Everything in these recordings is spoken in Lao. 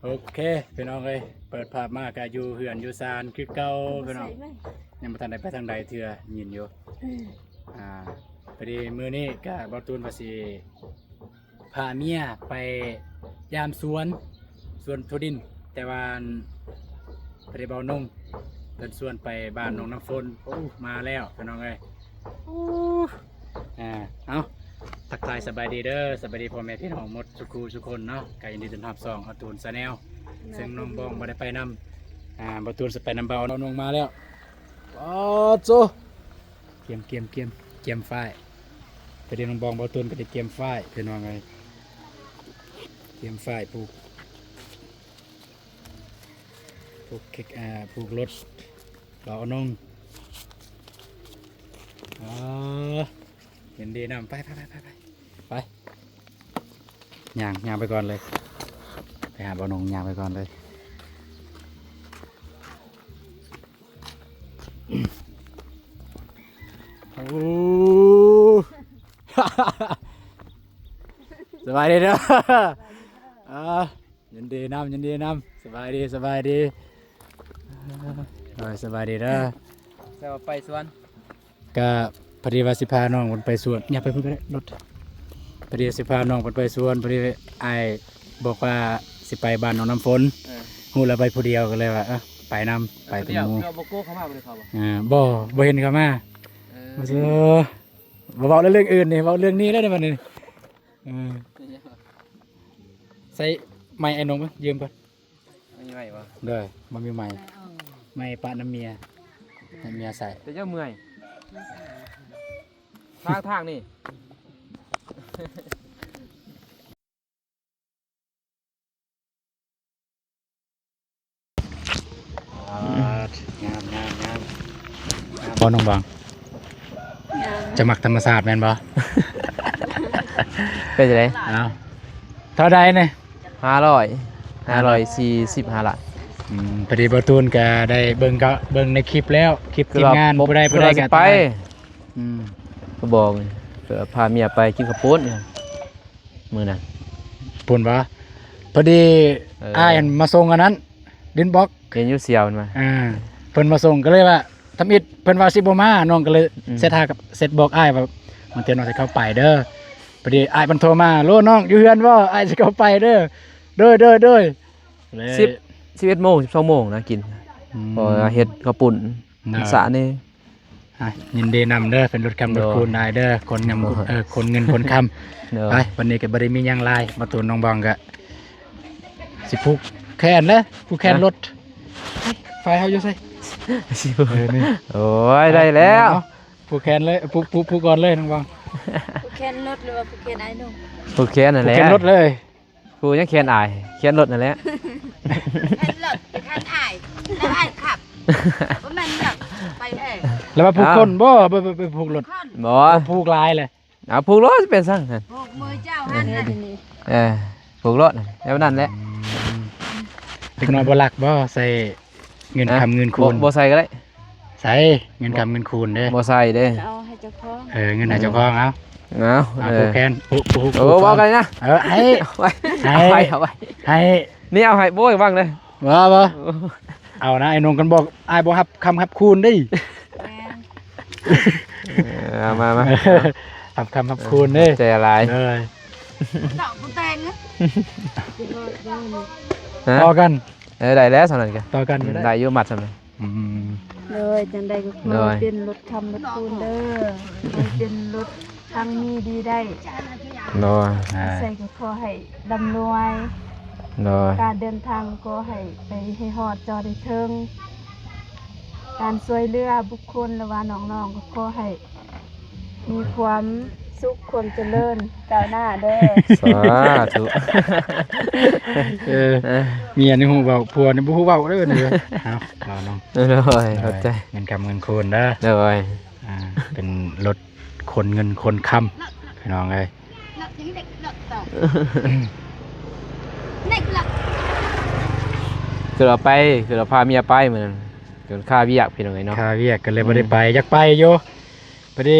ໂອເຄ ພີ່ນ້ອງເອີຍ ເປີດພາບມາກະຢູ່ເຮືອນຢູ່ຊານຄືເກົ່າພີ່ນ້ອງ ຍັງບໍ່ທັນໄດ້ໄປທາງໃດເທື່ອ ຍິນຢູ່. ອ່າ ພໍດີມື້ນີ້ກະບ່າວຕູນວ່າຊິພາເມຍໄປຢາມສວນ ສວນຖົ່ວດິນ ແຕ່ວ່າອັນ ພໍດີບ່າວນົງເພິ່ນຊວນໄປບ້ານໜອງນ້ຳຝົນ. ໂອ້ ມາແລ້ວພີ່ນ້ອງເອີຍ. ໂອ້ ອ່າ ເອົາ ທັກທາຍສະບາຍດີເດີ ສະບາຍດີພໍ່ແມ່ພີ່ນ້ອງໝົດສູ່ຄູ່ສູ່ຄົນເນາະ ກະຍິນດີຕ້ອນຮັບຊ່ອງອາຕູນ Channel ເຊິ່ງນ້ອງບອງບໍ່ໄດ້ໄປນຳ ອ່າ ບ່າວຕູນຊິໄປນຳບ່າວນົງມາແລ້ວ. ໂອ້ໂຈ ກຽມ ກຽມ ກຽມ ກຽມຝ້າຍ ໄປເດ້ນ້ອງບອງ ບ່າວຕູນກະໄດ້ກຽມຝ້າຍພີ່ນ້ອງເອີຍ ກຽມຝ້າຍຜູກ ຜູກເຄັກ ອ່າ ຜູກລົດ ບ່າວນົງ. ອໍ ຍິນດີນຳ ໄປ ໄປ ໄປ ໄປ ໄປ ຍ່າງ ຍ່າງໄປກ່ອນເລີຍ ໄປຫາບ່າວນົງ ຍ່າງໄປກ່ອນເລີຍ. ໂອ້ ສະບາຍດີເດີ ອ່າ ຍິນດີນຳ ຍິນດີນຳ ສະບາຍດີ ສະບາຍດີ ໂດຍ ສະບາຍດີເດີ. ແຕ່ວ່າໄປສວນ ກະພໍດີວ່າຊິພານ້ອງເພິ່ນໄປສວນ ຢ່າໄປພຸ້ນກະໄດ້ລົດ ພໍດີຊິພານ້ອງເພິ່ນໄປສວນ ພໍດີອ້າຍບອກວ່າຊິໄປບ້ານໜອງນ້ຳຝົນ ເອີ ຮູ້ແລ້ວໄປຜູ້ດຽວ ກະເລີຍວ່າ ເອີ ໄປນຳ ໄປເປັນໝູ່ ບໍ່ໂກ້ເຂົ້າມາ ບໍ່ໄດ້ເຂົ້າບໍ່? ອ່າ ບໍ່ ບໍ່ເຫັນເຂົ້າມາ ເອີ ບໍ່ເວົ້າເລື່ອງອື່ນນີ້ ເວົ້າເລື່ອງນີ້ແລ້ວບັດນີ້. ເອີ ໃສ່ໄມອ້າຍນົງ ຢືມກ່ອນ ມີໄມບໍ່? ໂດຍ ບໍ່ມີໄມ ໄມປະນຳເມຍ ໃຫ້ເມຍໃສ່ ແຕ່ເຈົ້າເມື່ອຍ ທາງ ທາງນີ້. ອ່າ ງາມ ງາມ ງາມ ງາມບໍ່ນ້ອງບອງ? ງາມ ເຈົ້າມັກທຳມະຊາດແມ່ນບໍ່? ເປັນຈັ່ງໃດ? ເອົ້າ ເທົ່າໃດນີ້? ຫ້າຮ້ອຍ ຫ້າຮ້ອຍສີ່ສິບຫ້າລ້ານ. ອືມ ພໍດີບ່າວຕູນກະໄດ້ເບິ່ງ ກະເບິ່ງໃນຄລິບແລ້ວ ຄລິບທີມງານ ຜູ້ໃດ ຜູ້ໃດກະໄປ ອືມ ກະບອກ ເພື່ອພາເມຍໄປກິນເຂົ້າປຸ້ນ ມື້ນັ້ນ ພຸ້ນບໍ່? ພໍດີ ເອີ ອ້າຍຫັ້ນມາສົ່ງອັນນັ້ນ ດິນບລັອກ ເຫັນຢູ່ສ່ຽວເພິ່ນວ່າ ອ່າ ເພິ່ນມາສົ່ງ ກະເລີຍວ່າ ທຳອິດເພິ່ນວ່າຊິບໍ່ມາ ນ້ອງກະເລີຍ ອືມ ແຊັດຫາ ແຊັດບອກອ້າຍວ່າ ບາງເທື່ອນ້ອງຊິເຂົ້າໄປເດີ ພໍດີອ້າຍເພິ່ນໂທມາ ໂລ ນ້ອງຢູ່ເຮືອນບໍ່? ອ້າຍຊິເຂົ້າໄປເດີ ໂດຍ ໂດຍ ໂດຍ ສິບ ສິບເອັດໂມງ ສິບສອງໂມງນະກິນ ອືມ ເພາະວ່າເຮັດເຂົ້າປຸ້ນ ສະນີ້ ອ່ະ ຍິນດີນຳເດີ ເປັນລົດຄຳລົດຄູນໄດ້ເດີ ຄົນງາມ ເອີ ຄົນເງິນຄົນຄຳ. ໂດຍ ໄປ ວັນນີ້ກະບໍ່ໄດ້ມີຫຍັງຫຼາຍ ມາຕູນນ້ອງບອງກະຊິຜູກແຂນແລ້ວ ຜູກແຂນລົດ ໄຟເຮົາຢູ່ໃສ? ເອີ ນີ້ ໂອ້ຍ ໄດ້ແລ້ວ ເອົາ ຜູກແຂນເລີຍ ຜູກ ຜູກ ຜູກກ່ອນເລີຍນ້ອງບອງ ຜູກແຂນລົດ ຫຼືວ່າຜູກແຂນອ້າຍໜຸ່ມ? ຜູກແຂນນັ້ນແຫຼະ ຜູກແຂນລົດເລີຍ. ຜູ້ຍັງແຂນອ້າຍ ແຂນລົດນັ້ນແຫຼະ ແຂນລົດ ແຂນອ້າຍ ແລ້ວອ້າຍຂັບ ບໍ່ແມ່ນຫຍັງ ໄປເອງ ແລ້ວວ່າຜູກຄົນບໍ່? ບໍ່ ບໍ່ ບໍ່ຜູກລົດ ບໍ່ ຜູກຫຼາຍເລີຍ ເອົາຜູກລົດເປັນສັງຫັ້ນ ຜູກມືເຈົ້າຫັ້ນແຫຼະ ເອີ ຜູກລົດແນວນັ້ນແຫຼະ ອືມ ເດັກນ້ອຍບໍ່ລັກບໍ່ ໃສ່ ເງິນຄຳເງິນຄູນ ບໍ່ ບໍ່ໃສ່ກະໄດ້ ໃສ່ເງິນຄຳເງິນຄູນເດ້ ບໍ່ໃສ່ເດ້ ເອົາໃຫ້ເຈົ້າຂອງ ເອີ ເງິນໃຫ້ເຈົ້າຂອງ ເອົາ ເອົາ ເອົາ ເອີ ຜູກແຂນ ຜູກ ຜູກ ເອີ ຜູກ ເວົ້າກັນນະ ເອີ ໃຫ້ ໃຫ້ ໃຫ້ ເອົາໄວ້ ໃຫ້ ນີ້ເອົາໃຫ້ ໂອ້ຍ ວາງເລີຍ ບໍ່ ບໍ່ ເອົານະ ໄອ້ນົງກັນບອກ ອ້າຍບໍ່ຮັບຄຳຮັບຄູນເດ້ ແມ່ນ ເອີ ເອົາມາ ມາ ຮັບຄຳຮັບຄູນເດ້ ໃຈຫຼາຍ ເອີ ເຈົ້າຜູ້ແຕ່ງນະ ຮະ ຕໍ່ກັນ ເອີ ໄດ້ແລ້ວສ່ຳນັ້ນກະ ຕໍ່ກັນກະໄດ້ ໄດ້ຢູ່ ມັດສ່ຳນັ້ນ ອືມ ໂດຍ ຈັ່ງໃດກະຂໍໃຫ້ເປັນລົດຄຳລົດຄູນເດີ ໃຫ້ເປັນລົດທັງມີດີໄດ້ ໂດຍ ໃສ່ກະຂໍໃຫ້ລ່ຳລວຍ ໂດຍ ການເດີນທາງກະຂໍໃຫ້ໄປໃຫ້ຮອດຈອດໃຫ້ເຖິງ ການຊ່ວຍເຫຼືອບຸກຄົນ ຫຼືວ່ານ້ອງໆ ກະຂໍໃຫ້ ມີຄວາມສຸກຄວາມຈະເລີນກ້າວໜ້າເດີ ສາທຸ ເອີ ເອີ ເມຍນີ້ຮູ້ເວົ້າ ຜົວນີ້ບໍ່ຮູ້ເວົ້າເດີ ເອົາ ເວົ້ານ້ອງ ໂດຍ ຂອບໃຈ ເງິນຄຳເງິນຄູນເດີ ໂດຍ ອ່າ ເປັນລົດຂົນເງິນຂົນຄຳ ພີ່ນ້ອງເອີຍ ຄືວ່າໄປ ຄືວ່າພາເມຍໄປມື້ນັ້ນ ຈົນຄາວຽກ ພີ່ນ້ອງເອີຍເນາະ ຄາວຽກກະເລີຍບໍ່ໄດ້ໄປ ອືມ ຢາກໄປຢູ່ ພໍດີ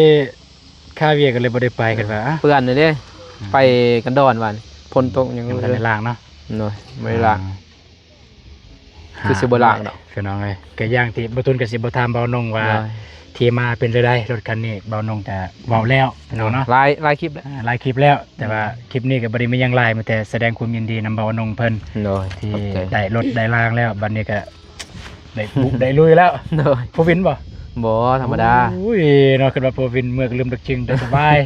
ຄາວຽກກະເລີຍບໍ່ໄດ້ໄປ ຄັນວ່າ ເປື້ອນເດ້ ອືມ ໄປກັນດອນວ່າ ຝົນຕົກຫຍັງ ຍັງບໍ່ທັນໄດ້ລ້າງເນາະ ໂດຍ ບໍ່ໄດ້ລ້າງ ອ່າ ຄືຊິບໍ່ລ້າງດອກ ພີ່ນ້ອງເອີຍ. ກໍຢ່າງທີ່ບ່າວຕຸນກໍຊິບໍ່ຖາມບ່າວນົງວ່າ ໂດຍ ທີ່ມາເປັນຈັ່ງໃດ ລົດຄັນນີ້ ບ່າວນົງຈະເວົ້າແລ້ວ ພີ່ນ້ອງເນາະ ຫຼາຍ ຫຼາຍຄລິບແລ້ວ ອ່າ ຫຼາຍຄລິບແລ້ວ ແຕ່ວ່າ ອືມ ຄລິບນີ້ກໍບໍ່ໄດ້ມີຫຍັງຫຼາຍ ມີແຕ່ສະແດງຄວາມຍິນດີນຳບ່າວນົງເພິ່ນ ໂດຍ ທີ່ ຂອບໃຈ ໄດ້ລົດໄດ້ລາງແລ້ວ ບັດນີ້ກໍ ໄດ້ບຸກໄດ້ລຸຍແລ້ວ. ໂດຍ ຜູ້ວິນບໍ່? ບໍ່ ທຳມະດາ. ໂອ້ຍເນາະ ຄິດວ່າຜູ້ວິນເມືອກະລຶມດັກຊຶງໄດ້ສະບາຍ.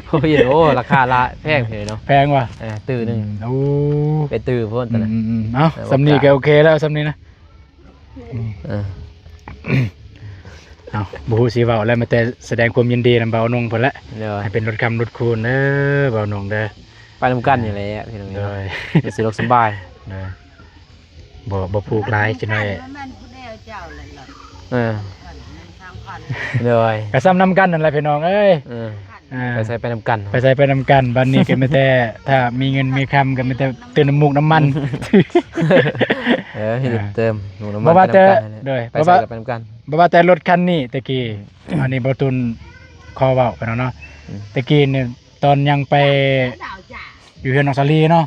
ຜູ້ວິນ ໂອ້ ລາຄາລະແພງເດເນາະ. ແພງວະ? ເອີ ຕື້ໜຶ່ງ. ອືມ ໂອ້ ໄປຕື້ພຸ້ນຕອນນັ້ນ. ອືມໆ ເອົາ ແຕ່ວ່າ ສ່ຳນີ້ກໍໂອເຄແລ້ວ ສ່ຳນີ້ນະ. ອືມ ເອີ ເອົາ ບໍ່ຮູ້ຊິເວົ້າແລ້ວ ມີແຕ່ສະແດງຄວາມຍິນດີນຳບ່າວນົງເພິ່ນແຫຼະ. ໂດຍ ໃຫ້ເປັນລົດຄ້ຳລົດຄູນເດີ ບ່າວນົງເດີ ໄປນຳກັນນີ້ແຫຼະ ພີ່ນ້ອງເອີຍ. ໂດຍ ເນາະ ມັນສະດວກສະບາຍ. ໂດຍ ບໍ່ ບໍ່ຜູກຫຼາຍ ຈັກໜ້ອຍ. ແມ່ນຜູ້ດຽວເຈົ້າແຫຼະ. ເອີ ໂດຍ ກໍສ່ຳນຳກັນນັ້ນແຫຼະ ພີ່ນ້ອງເອີຍ. ເອີ ອ່າ ໄປໃສໄປນຳກັນ ໄປໃສໄປນຳກັນ. ບັດນີ້ກໍມີແຕ່ ຖ້າມີເງິນມີຄຳກໍມີແຕ່ຕື່ມນ້ຳມູກນ້ຳມັນ. ເອີ ເອີ ເຕີມນ້ຳມັນ ບໍ່ວ່າແຕ່ ໄປນຳກັນ. ໂດຍ ໄປໃສກໍໄປນຳກັນ. ບໍ່ວ່າແຕ່ລົດຄັນນີ້ແຕ່ກີ້ ອືມ ອັນນີ້ບ່າວຕຸນຂໍເວົ້າກັນເນາະ. ອືມ ແຕ່ກີ້ນີ້ ຕອນຍັງໄປຢູ່ເຮືອນນ້ອງສາລີເນາະ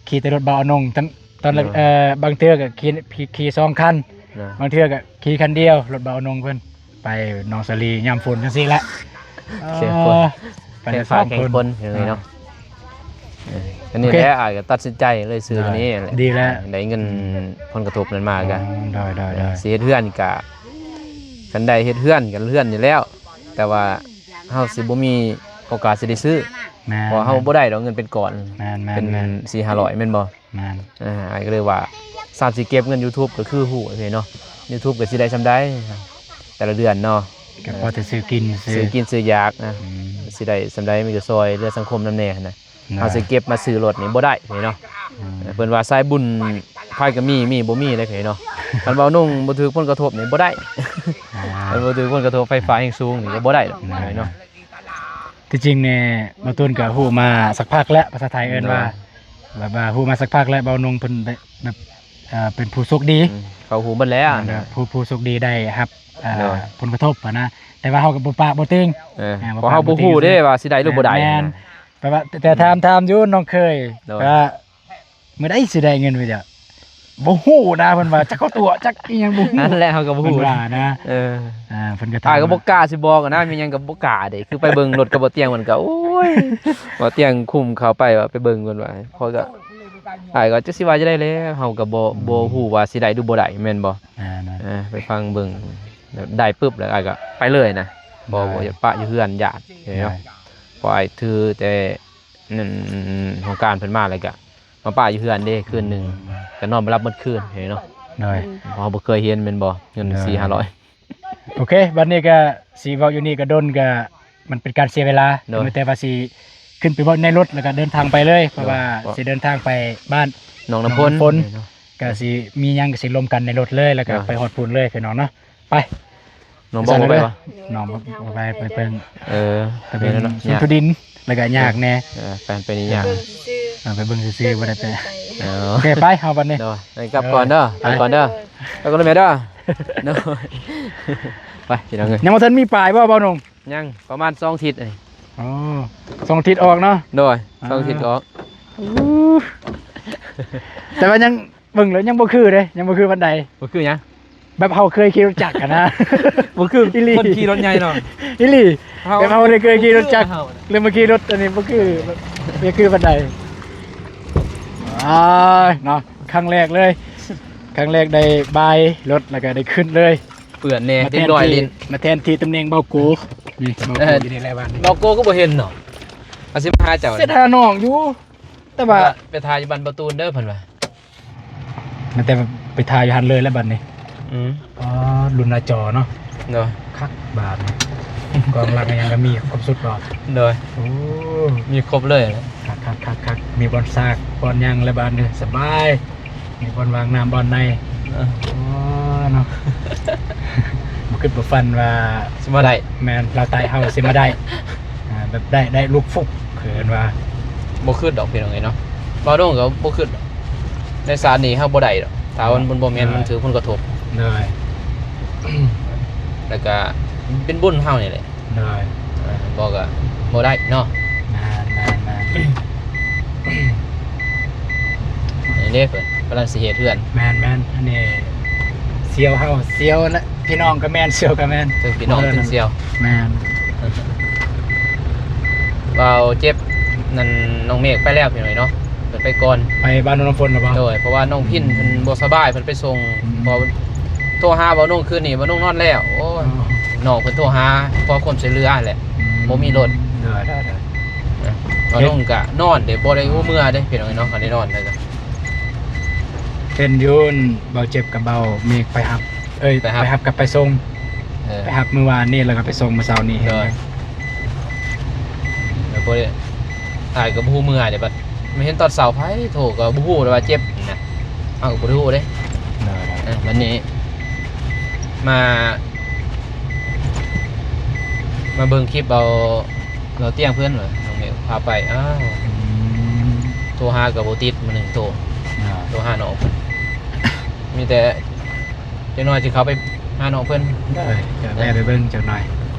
ຂີ່ແຕ່ລົດບ່າວອານົງ ຕອນ ຕອນ ເອີ ບາງເທື່ອກໍຂີ່ ຂີ່ສອງຄັນ ບາງເທື່ອກໍຂີ່ຄັນດຽວ ລົດບ່າວອານົງເພິ່ນໄປໜອງສາລີຍາມຝົນຈັ່ງຊີ້ແຫຼະ. ເອີ ໄປແຕ່ສອງຄົນ ເອີ ອັນນີ້ແຫຼະ ອ້າຍກໍຕັດສິນໃຈເລີຍຊື້ອັນນີ້ແຫຼະ. ດີແລ້ວ ໄດ້ເງິນຜົນກະທົບນັ້ນມາກໍ ໂດຍໆໆ ຊິເຮັດເຮືອນກໍ ຄັນໄດ້ເຮັດເຮືອນກໍເຮືອນຢູ່ແລ້ວ ແຕ່ວ່າ ເຮົາຊິບໍ່ມີໂອກາດຊິໄດ້ຊື້ ແມ່ນ ເພາະເຮົາບໍ່ໄດ້ດອກເງິນເປັນກ້ອນ ແມ່ນໆໆ ເປັນສີ່ຫ້າຮ້ອຍແມ່ນບໍ່? ແມ່ນ ອ່າ ອ້າຍກໍເລີຍວ່າ ຊາດຊິເກັບເງິນຢູທູບກໍຄືຮູ້ເດ້ເນາະ ຢູທູບກໍຊິໄດ້ສ່ຳໃດແຕ່ລະເດືອນເນາະ ກໍພໍແຕ່ຊື້ກິນ ຊື້ກິນຊື້ຢາກນະ ອືມ ຊິໄດ້ສ່ຳໃດ ມີແຕ່ຊ່ອຍເຫຼືອສັງຄົມນຳແດ່ຫັ້ນນະ. ເຮົາຊິເກັບມາຊື້ລົດນີ້ບໍ່ໄດ້ເນາະ ອືມ ເພິ່ນວ່າສາຍບຸນໃຜກໍມີ ມີບໍ່ມີເດ້ເນາະ ຄັນເວົ້ານຸ່ງບໍ່ຖືກຜົນກະທົບນີ້ບໍ່ໄດ້ ອ່າ ຄັນບໍ່ຖືກຜົນກະທົບໄຟຟ້າແຮງສູງນີ້ກໍບໍ່ໄດ້ດອກເນາະ. ທີ່ຈິງນີ້ບ່າວຕຸນກໍຮູ້ມາສັກພັກແລ້ວ ພາສາໄທເອີ້ນວ່າ ແບບວ່າຮູ້ມາສັກພັກແລ້ວ ບ່າວນຸ່ງເພິ່ນໄດ້ແບບ ເປັນຜູ້ໂຊກດີ ເຂົາຮູ້ໝົດແລ້ວ ຜູ້ ຜູ້ໂຊກດີໄດ້ຮັບ ຜົນກະທົບຫັ້ນນະ ແຕ່ວ່າເຮົາກໍບໍ່ປາກບໍ່ຕິງ ເພາະເຮົາບໍ່ຮູ້ເດ້ວ່າຊິໄດ້ຫຼືບໍ່ໄດ້ ແມ່ນ ແຕ່ວ່າ ແຕ່ຖາມ ຖາມຢູ່ນ້ອງເຄີຍ ວ່າມື້ໃດຊິໄດ້ເງິນ ວ່າຈະບໍ່ຮູ້ນະ ເພິ່ນວ່າຈັກເຂົາຕົວະຈັກອີ່ຫຍັງບໍ່ຮູ້ ນັ້ນແຫຼະ ເຮົາກໍບໍ່ຮູ້ນະ ເອີ ອ່າ ເພິ່ນກໍ ອ້າຍກໍບໍ່ກ້າຊິບອກນະ ມີຫຍັງກໍບໍ່ກ້າເດ້ ຄືໄປເບິ່ງລົດກັບບໍ່ຕຽງ ມັນກໍ ໂອ້ຍ ບໍ່ຕຽງຄຸມເຂົ້າໄປວ່າໄປເບິ່ງເພິ່ນວ່າ ຂ້ອຍກໍ ອ້າຍກໍຈັກຊິວ່າຈັ່ງໃດແລ້ວ ເຮົາກໍບໍ່ ບໍ່ຮູ້ວ່າຊິໄດ້ຫຼືບໍ່ໄດ້ແມ່ນບໍ່? ອ່າ ໄປຟັງເບິ່ງ ໄດ້ປຶບແລ້ວອ້າຍກໍໄປເລີຍນະ ບໍ່ ບໍ່ຢາກປະຢູ່ເຮືອນ ຢ້ານເນາະ ເພາະອ້າຍຖືແຕ່ ນັ້ນ ຂອງການເພິ່ນມາ ແລ້ວກະມາປະຢູ່ເຮືອນເດ້ ຄືນໜຶ່ງ ກະນອນບໍ່ຫຼັບໝົດຄືນເນາະ ໂດຍ ເພາະເຮົາບໍ່ເຄີຍເຫັນແມ່ນບໍ່ ເງິນສີ່ຫ້າຮ້ອຍ. ໂອເຄ ບັດນີ້ກະຊິເວົ້າຢູ່ນີ້ກະດົນ ກະມັນເປັນການເສຍເວລາ ໂດຍ ມີແຕ່ວ່າຊິຂຶ້ນໄປເວົ້າໃນລົດ ແລ້ວກະເດີນທາງໄປເລີຍ ເພາະວ່າ ໂດຍ ຊິເດີນທາງໄປບ້ານໜອງນ້ຳພົນ ໜອງນ້ຳພົນ ກະຊິມີຫຍັງກະຊິລົມກັນໃນລົດເລີຍ ແລ້ວກະໄປຮອດພຸ້ນເລີຍ ພີ່ນ້ອງເນາະ ໄປ ນ້ອງບໍ່ໄປວະ ນ້ອງບໍ່ໄປ ໄປເບິ່ງ ເອີ ໄປເບິ່ງສວນຖົ່ວດິນ ແລ້ວກໍຍາກແດ່ ເອີ ໄປ ໄປນີ້ຍາກ ເອີ ໄປເບິ່ງຊື່ໆ ບໍ່ໄດ້ໄປ ເອີ ໂອເຄ ໄປເຮົາບັດນີ້ ໂດຍ ກັບກ່ອນເດີ ໄປກ່ອນເດີ ໄປກ່ອນເດີແມ່ເດີ ໂດຍ ໄປພີ່ນ້ອງເອີຍ ຍັງບໍ່ທັນມີປາຍບໍ່ ບ່າວໜຸ່ງ? ຍັງ ປະມານສອງທິດ ອໍ ສອງທິດອອກເນາະ ໂດຍ ສອງທິດກໍອອກ ແຕ່ວ່າຍັງ ເບິ່ງແລ້ວຍັງບໍ່ຄືເດ້ ຍັງບໍ່ຄືປານໃດ ບໍ່ຄືຫຍັງ ແບບເຮົາເຄີຍຂີ່ລົດຈັກຫັ້ນນະ ບໍ່ຄືອີ່ຫຼີ ຄົນຂີ່ລົດໃຫຍ່ເນາະ ອີ່ຫຼີ ເຮົາ ແບບເຮົາໄດ້ເຄີຍຂີ່ລົດຈັກ ຫຼືມາຂີ່ລົດອັນນີ້ບໍ່ຄື ບໍ່ຄືປານໃດ ອ້າຍເນາະ ຄັ້ງແລກເລີຍ ຄັ້ງແລກໄດ້ບາຍລົດ ແລ້ວກໍໄດ້ຂຶ້ນເລີຍ ເປື້ອນແດ່ ເດັກນ້ອຍຫຼິ້ນ ມາແທນທີ່ຕຳແໜ່ງເບົາໂກ ນີ້ເບົາໂກຢູ່ນີ້ແຫຼະ ບ້ານນີ້ ເບົາໂກກໍບໍ່ເຫັນເນາະ ອາຊິມາຫາເຈົ້າ ເສດຫານ້ອງຢູ່ ແຕ່ວ່າ ໄປຖ່າຍຢູ່ບ້ານປະຕູນເດີເພິ່ນວ່າ ແຕ່ໄປຖ່າຍຢູ່ຫັ້ນເລີຍແລ້ວບັດນີ້ ອືມ ອໍ ລຸ້ນໜ້າຈໍເນາະ ໂດຍ ຄັກບາດນີ້ ກ້ອງຫຼັງຫຍັງກໍມີຄົບຊຸດບໍ່ ໂດຍ ໂອ້ ມີຄົບເລີຍ ຄັກໆໆໆ ມີບ່ອນຊາກບ່ອນຫຍັງແລ້ວບາດນີ້ສະບາຍ ມີບ່ອນວາງນ້ຳບ່ອນໃນ ເອີ ໂອ້ ເນາະ ບໍ່ຄິດບໍ່ຝັນວ່າ ຊິມາໄດ້ ແມ່ນ ລາວໃຕ້ເຮົາຊິມາໄດ້ ອ່າ ແບບໄດ້ ໄດ້ລູກຟຸກ ຄືເອີ້ນວ່າ ບໍ່ຄິດດອກພີ່ນ້ອງເອີຍເນາະ ເວົ້າຕົງກໍບໍ່ຄິດດອກ ໃນຊາດນີ້ເຮົາບໍ່ໄດ້ດອກ ຖ້າມັນ ມັນບໍ່ແມ່ນ ໂດຍ ມັນຖືກຜົນກະທົບ ໂດຍ ແລ້ວກະເປັນບຸນເຮົານີ້ແຫຼະ ໂດຍ ເອີ ບໍ່ກະບໍ່ໄດ້ເນາະ ແມ່ນໆໆ ນີ້ເດ້ເພິ່ນ ກຳລັງຊິເຮັດເຮືອນ. ແມ່ນໆ ອັນນີ້ສ່ຽວເຮົາ ສ່ຽວນະ ພີ່ນ້ອງກໍແມ່ນ ສ່ຽວກໍແມ່ນ ເຖິງພີ່ນ້ອງເຖິງສ່ຽວ. ແມ່ນ ບ່າວເຈັບນັ້ນ ນ້ອງເມກໄປແລ້ວພີ່ນ້ອງເນາະ ເພິ່ນໄປກ່ອນ ໄປບ້ານໂນນນ້ຳຝົນແລ້ວບໍ່? ໂດຍ ເພາະວ່ານ້ອງພິນເພິ່ນບໍ່ສະບາຍ ເພິ່ນໄປສົ່ງ. ອືມ ພໍໂທຫາບ່າວໜຸ່ງຄືນນີ້ ບ່າວໜຸ່ງນອນແລ້ວ. ໂອ້ຍ ອໍ ນ້ອງເພິ່ນໂທຫາຂໍຄວາມຊ່ວຍເຫຼືອຫັ້ນແຫຼະ. ອືມ ບໍ່ມີລົດ. ໂດຍໆໆ ບ່າວໜຸ່ງກະນອນເດ້ ບໍ່ໄດ້ຮູ້ເມືອເດ້ພີ່ນ້ອງເນາະ ຄັນໄດ້ນອນແລ້ວກະ ເຫັນຢູ່ ບ່າວເຈັບກັບບ່າວເມກໄປຮັບ ເອີຍ ໄປຮັບ ໄປຮັບກັບໄປສົ່ງ. ເອີ ໄປຮັບມື້ວານນີ້ ແລ້ວກໍໄປສົ່ງມື້ເຊົ້ານີ້. ໂດຍ ແລ້ວບໍ່ໄດ້ ອ້າຍກໍບໍ່ຮູ້ເມືອເດ້ ບັດມາເຫັນຕອນເຊົ້າ ໃຜໂທກໍບໍ່ຮູ້ເດ້ວ່າເຈັບນະ ເຮົາກໍບໍ່ໄດ້ຮູ້ເດ້. ໂດຍໆ ເອີ ວັນນີ້ມາ ມາເບິ່ງຄລິບເອົາ ເອົາຕຽງເພິ່ນວ່າ ນ້ອງເມກພາໄປ. ອ້າວ ອືມ ໂທຫາກໍບໍ່ຕິດ ມື້ໜຶ່ງໂທ ອ່າ ໂທຫານ້ອງເພິ່ນ ມີແຕ່ ຈັກໜ້ອຍຊິເຂົ້າໄປຫານ້ອງເພິ່ນ. ໂດຍ ຈະແວ່ໄປເບິ່ງຈັກໜ້ອຍ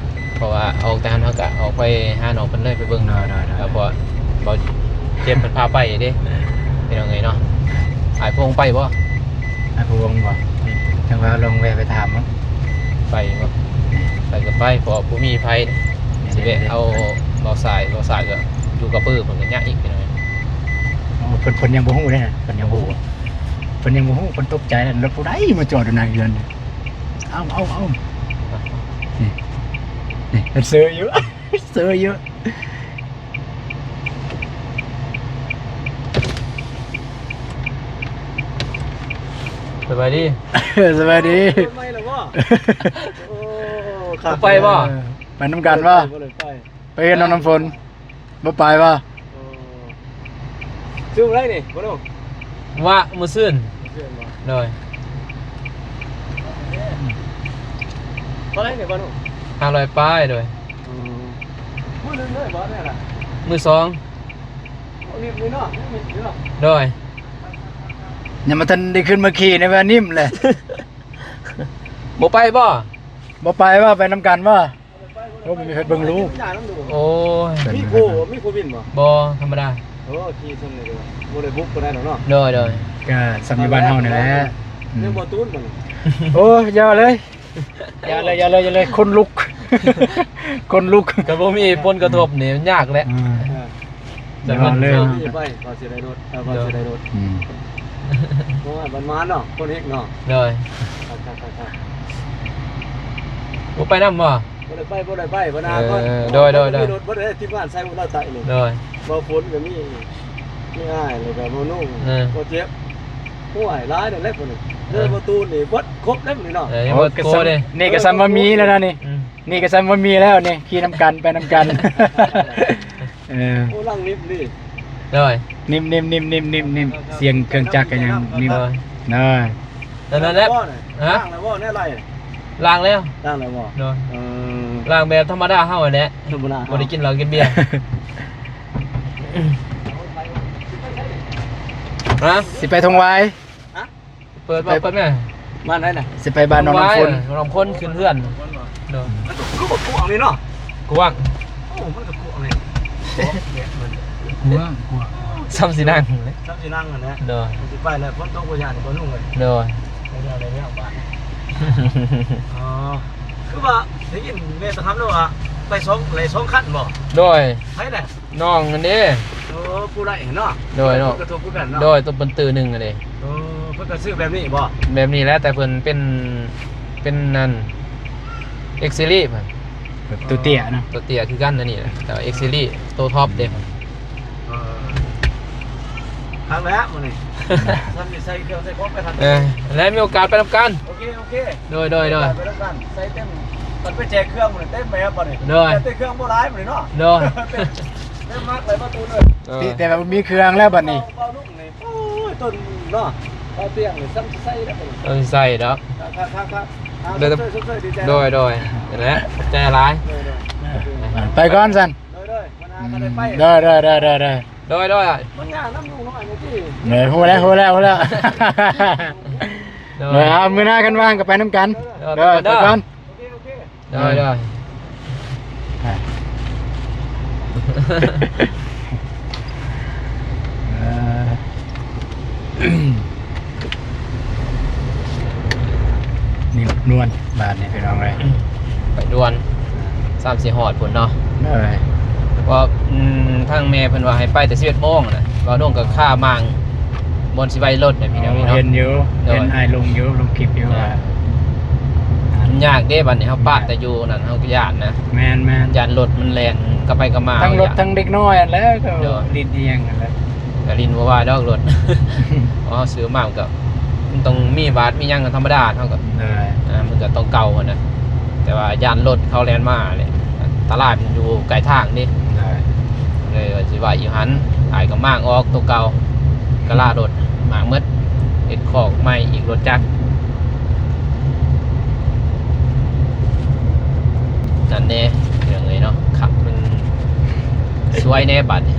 ເພາະວ່າອອກແຕ່ຫັ້ນເຮົາກະອອກໄປຫານ້ອງເພິ່ນເລີຍ ໄປເບິ່ງ. ໂດຍໆໆ ເພາະວ່າເຈັບເພິ່ນພາໄປເດ້ ເອີ ພີ່ນ້ອງເອີຍເນາະ. ອ້າຍພວງໄປບໍ່? ອ້າຍພວງບໍ່? ອືມ ຈັ່ງວ່າລອງແວ່ໄປຖາມເນາະ. ໄປບໍ່? ໄປກໍໄປ ເພາະບໍ່ມີໃຜ ຊິແວ່ເອົາບ່າວສາຍ ບ່າວສາຍກໍຢູ່ກັບເປີ ເພິ່ນກໍຍາກອີກ ພີ່ນ້ອງເອີຍ. ອໍ ເພິ່ນ ເພິ່ນຍັງບໍ່ຮູ້ເດ້ ເພິ່ນຍັງບໍ່ຮູ້ ເພິ່ນຍັງບໍ່ຮູ້ ເພິ່ນຕົກໃຈ ລົດຜູ້ໃດມາຈອດຢູ່ໜ້າເຮືອນ. ເອົາ ເອົາ ເອົາ ນີ້ ນີ້ ເພິ່ນເຊີຢູ່ ເຊີຢູ່. ສະບາຍດີ ສະບາຍດີ. ລົດໃໝ່ແລ້ວບໍ່? ໂອ້ ຄັກ ໄປບໍ່? ເອີ ໄປນຳກັນບໍ່? ບໍ່ໄດ້ໄປ ໄປເຮືອນນ້ອງນ້ຳຝົນ. ບໍ່ໄປບໍ່? ເອີ ຊື້ມື້ໃດນີ້ ບໍ່ຮູ້ ວະ ມື້ຊືນ ມື້ຊືນບໍ່? ໂດຍ ເທົ່າໃດນີ້ ບໍ່ຮູ້ ຫ້າຮ້ອຍປາຍ. ໂດຍ ອືມ ມື້ໜຶ່ງເລີຍບໍ່ ແນວນັ້ນ ມື້ສອງ. ໂອ້ ນີ້ເນາະ ນີ້ເນາະ. ໂດຍ ຍັງບໍ່ທັນໄດ້ຂຶ້ນມາຂີ່ໃນວ່ານິ້ມແຫຼະ. ບໍ່ໄປບໍ່? ບໍ່ໄປບໍ່? ໄປນຳກັນບໍ່? ໂອ້ ມັນມີໃຜເບິ່ງລູກ. ໂອ້ຍ ມີໂຄ ມີໂຄວິນບໍ່? ບໍ່ ທຳມະດາ. ໂອ້ ຂີ່ຊ່ຳນີ້ກໍບໍ່ໄດ້ບຸກປານໃດດອກເນາະ. ໂດຍໆ ກະຊ່ຳຢູ່ບ້ານເຮົານີ້ແຫຼະ. ອືມ ຍັງບໍ່ຕູນບໍ່ນີ້? ໂອ້ຍ ຢ່າເລີຍ ຢ່າເລີຍ ຢ່າເລີຍ ຢ່າເລີຍ ຄົນລຸກ ຄົນລຸກ. ກະບໍ່ມີຜົນກະທົບນີ້ມັນຍາກແຫຼະ. ອືມ ແຕ່ເພິ່ນເລີຍ ໄປ ກໍຊິໄດ້ລົດ ເອີ ກໍຊິໄດ້ລົດ. ອືມ ໂອ້ຍ ມັນມາເນາະ ຄົນເຮັດເນາະ. ໂດຍ ຄັກໆ ບໍ່ໄປນຳບໍ່? ບໍ່ໄດ້ໄປ ບໍ່ໄດ້ໄປ ບັນດາກ່ອນ. ເອີ ໂດຍໆໆ ມີລົດເບິດເດ້ ທີມງານໃສ່ຫົວເຮົາໃຕ້ນີ້. ໂດຍ ບໍ່ຝົນກໍມີ ມີອ້າຍ ແລ້ວກໍບໍ່ນຸ່ງ ເອີ ບໍ່ເຈັບ. ໂອ້ຍ ຫຼາຍແລ້ວຄົນນີ້ ເອີ ເດີ ບໍ່ຕູນນີ້ເບິດຄົບແລ້ວນີ້ເນາະ. ເອີ ຍັງບໍ່ໂກເດ້ ນີ້ກໍຊ່ຳວ່າມີແລ້ວນະນີ້. ອືມ ນີ້ກໍຊ່ຳວ່າມີແລ້ວນີ້ ຂີ່ນຳກັນ ໄປນຳກັນ. ເອີ ໂອ້ ລັງນິບນີ້. ໂດຍ ນິບໆໆໆໆ ສຽງເຄື່ອງຈັກກໍຍັງນິບ. ໂດຍ ໂດຍ ແລ້ວນັ້ນແຫຼະ. ຮະ ລ້າງແລ້ວບໍ່ແນວໄລ່? ລ້າງແລ້ວ ລ້າງແລ້ວບໍ່? ໂດຍ ເອີ ລ້າງແບບທຳມະດາເຮົາຫັ້ນແຫຼະ ທຳມະດາເຮົາ ບໍ່ໄດ້ກິນເຫຼົ້າກິນເບຍ. ຮະ ຊິໄປທົ່ງຫວາຍ? ຮະ ເປີດບໍ່ ເປີດແມ່. ບ້ານໃດນະ? ຊິໄປບ້ານໜອງນ້ຳຝົນ. ເອີ ນ້ອງນ້ຳຝົນຂຶ້ນເຮືອນ. ໂດຍ ມັນກໍຄືວ່າກວ້າງນີ້ເນາະ. ກວ້າງ ໂອ້ ມັນກໍກວ້າງນີ້. ກວ້າງ ກວ້າງ ຊ່ຳຊິນັ່ງ ຊ່ຳຊິນັ່ງຫັ້ນແຫຼະ. ໂດຍ ມັນຊິໄປແລ້ວ ຝົນຕົກບໍ່ຢ້ານບໍ່ນຸ່ງເລີຍ. ໂດຍ ໄດ້ແລ້ວ ໄດ້ແລ້ວບາດ. ອໍ ຄືວ່າໄດ້ຍິນແມ່ຕະຄຳເນາະວ່າໄປສອງ ໄລ່ສອງຄັນບໍ່? ໂດຍ ໃຜນະ? ນ້ອງນັ້ນເດ້. ໂອ້ ຜູ້ໄລ່ເນາະ. ໂດຍເນາະ ກະທົບຄືກັນເນາະ. ໂດຍ ຕົວເປັນຕື້ໜຶ່ງຫັ້ນເດ້. ໂອ້ ເພິ່ນກໍຊື້ແບບນີ້ບໍ່? ແບບນີ້ແຫຼະ ແຕ່ເພິ່ນເປັນ ເປັນນັ້ນ ເອັກຊີຣີ ຕົວເຕ້ຍເນາະ. ຕົວເຕ້ຍຄືກັນອັນນີ້ແຫຼະ ແຕ່ວ່າເອັກຊີຣີໂຕທັອບເດ້. ເອີ ຄັກແລ້ວມື້ນີ້ ຊ່ຳຊິໃສ່ເຄື່ອງໃສ່ຂອງໄປທັນ. ເອີ ແລ້ວມີໂອກາດໄປນຳກັນ. ໂອເຄ ໂອເຄ ໂດຍໆໆ ໄປນຳກັນ ໃສ່ເຕັມ ມັນໄປແຈກເຄື່ອງມື້ນີ້ເຕັມແບບບັດນີ້. ໂດຍ ແຕ່ເຄື່ອງບໍ່ຫຼາຍມື້ນີ້ເນາະ. ໂດຍ ເຕັມ ເຕັມມັດເລີຍປະຕູເລີຍ. ເອີ ແຕ່ວ່າມີເຄື່ອງແລ້ວບັດນີ້ ເບົາລຸງນີ້ ໂອ້ຍ ຕົ້ນເນາະ ເບົາຕຽງນີ້ຊ່ຳຊິໃສ່ແລ້ວບັດນີ້. ເອີ ໃສ່ດອກ ຄັກໆໆ ເດີ ຊົມເຊີຍ ຊົມເຊີຍ ດີໃຈ. ໂດຍໆ ນັ້ນແຫຼະ ຂອບໃຈຫຼາຍ. ໂດຍໆ ໄປກ່ອນຊັ້ນ. ໂດຍໆ ມັນຫາກໍໄດ້ໄປ. ໂດຍໆໆໆ ໂດຍໆ ມັນຫານຳລຸງນ້ອຍນີ້ຕິ. ເອີ ຮູ້ແລ້ວ ຮູ້ແລ້ວ ຮູ້ແລ້ວ. ໂດຍ ເອີ ເອົາ ມື້ໜ້າຄັນວ່າງກໍໄປນຳກັນ. ເອີ ເດີ ໄປກ່ອນ ໄປກ່ອນ. ໂອເຄ ໂອເຄ ໂດຍໆ ເອີ ເອີ. ດ່ວນບາດນີ້ພີ່ນ້ອງເອີຍ ໄປດ່ວນ ສາມສີ່ຮອດພຸ້ນເນາະ ເອີ ເພາະ ອືມ ທາງແມ່ເພິ່ນວ່າໃຫ້ໄປແຕ່ສິບເອັດໂມງນະ ບ່າວດົງກໍຄາມ້າງບ່ອນຊິໄວ້ລົດນະພີ່ນ້ອງເອີຍເນາະ ເຫັນຢູ່ ໂດຍ ເຫັນອ້າຍລົງຢູ່ ລົງຄລິບຢູ່ ໂດຍ ວ່າ ມັນຍາກເດ້ ບັດນີ້ເຮົາປາດແຕ່ຢູ່ນັ້ນ ເຮົາກໍຢ້ານນະ ແມ່ນໆ ຢ້ານລົດມັນແລ່ນກັບໄປກັບມາ ທັງລົດ ເຮົາຢ້ານ ທັງເດັກນ້ອຍຫັ້ນແຫຼະ ກໍ ໂດຍ ຫຼິ້ນອີ່ຫຍັງຫັ້ນແຫຼະ ກໍຫຼິ້ນບໍ່ວ່າດອກລົດ ເພາະເຮົາຊື້ມາມັນກໍ ມັນຕ້ອງມີບາດມີຫຍັງກໍທຳມະດາ ເຮົາກໍ ໂດຍ ອ່າ ມັນກໍຕ້ອງເກົ່າຫັ້ນນະ ແຕ່ວ່າຢ້ານລົດເຂົາແລ່ນມາແຫຼະ ຕະຫຼາດມັນຢູ່ໃກ້ທາງເດ້ ໂດຍ ເລີຍວ່າຊິໄວ້ຢູ່ຫັ້ນ ອ້າຍກໍມ້າງອອກໂຕເກົ່າ ກະລາລົດ ມ້າງໝົດ ເຮັດຄອກໃໝ່ອີກ ລົດຈັກ ນັ້ນແດ່ ເລື່ອງເອີຍເນາະ ຄັກມັນ ສວຍແດ່ບາດນີ້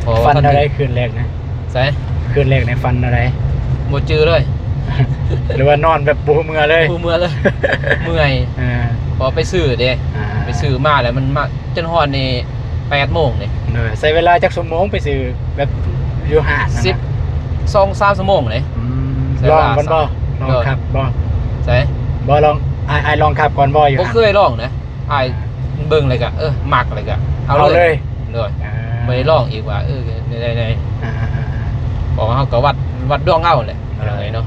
ເພາະວ່າ ຝັນແນວໃດຄືນແລກນະ? ໃສ? ຄືນແລກໃນຝັນແນວໃດ? ບໍ່ຈື່ເລີຍ ຫຼືວ່ານອນແບບບໍ່ຮູ້ເມື່ອເລີຍ? ບໍ່ຮູ້ເມື່ອເລີຍ ເມື່ອຍ ເອີ ເພາະໄປຊື້ເດ້ ອ່າ ໄປຊື້ມາແລ້ວມັນມາ ຈົນຮອດນີ້ແປດໂມງເດ້ ໂດຍ ໃຊ້ເວລາຈັກຊົ່ວໂມງໄປຊື້ແບບຢູ່ຫ້າງຫັ້ນນະ? ສິບສອງສາມຊົ່ວໂມງເດ້ ອືມ ລອງກ່ອນບໍ່? ລອງຂັບບໍ່? ໃສ? ບໍ່ລອງ ອ້າຍ ອ້າຍລອງຂັບກ່ອນບໍ່ຢູ່? ບໍ່ເຄີຍລອງນະ ອ້າຍເບິ່ງແລ້ວກະ ເອີ ມັກແລ້ວກະເອົາເລີຍ ເອົາເລີຍ ໂດຍ ອ່າ ບໍ່ໄດ້ລອງອີກວ່າ ເອີ ແນວໃດໆ ອ່າໆໆ ເພາະວ່າເຮົາກໍວັດ ວັດດວງເຮົາແຫຼະ ອ່າ ເນາະ